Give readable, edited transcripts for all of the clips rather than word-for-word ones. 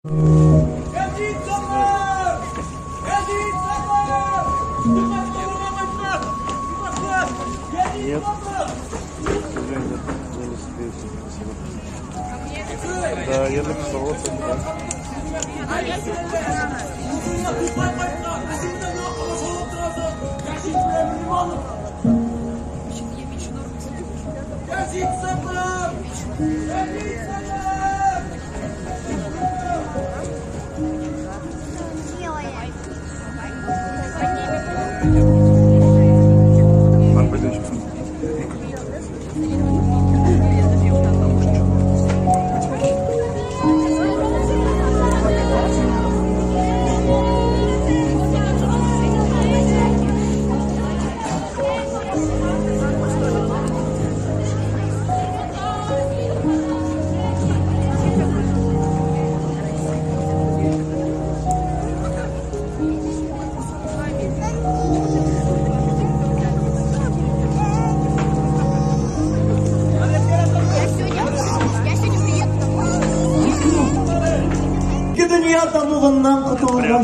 Нет, к сожалению, нет. Я не успею. Спасибо. Да, я написал оценку, да.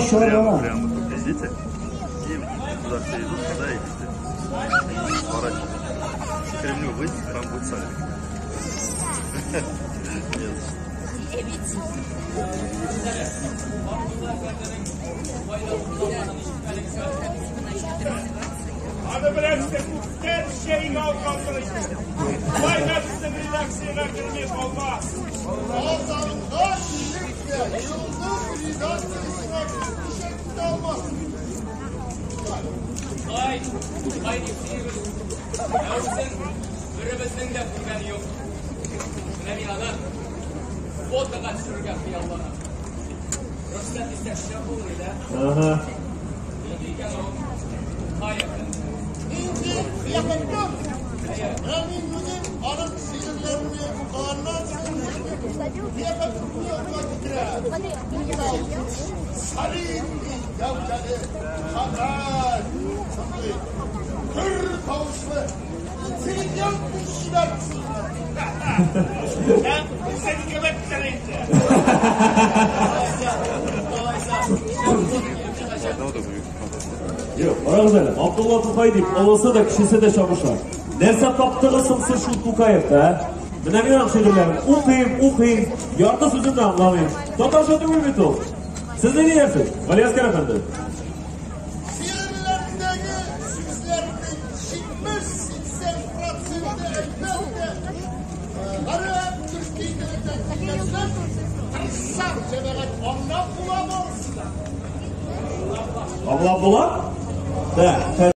Прямо, прямо тут идите. И туда все идут, туда идите. Сворачивайте. К Кремлю выйдите, там будет садик. Нет. Ага. Юк, карагыз әле, Абдулла Тукай дип, олысы да, кечесе дә чабыша. Нәрсә таптыгыз соң сез шул Тукаевта, ә? Менә мин аның шигырьләрен укыйм, укыйм, ярты сүзен дә аңламыйм. Татарча түгел бит ул. Сез ни диярсез, Галиәсгар әфәнде? Şiirlerindeki sözlerinin 70-80% elbette Arap Türkiye dilinde tırsan cemaat anlap bulamazsın. Аңлап була? Да.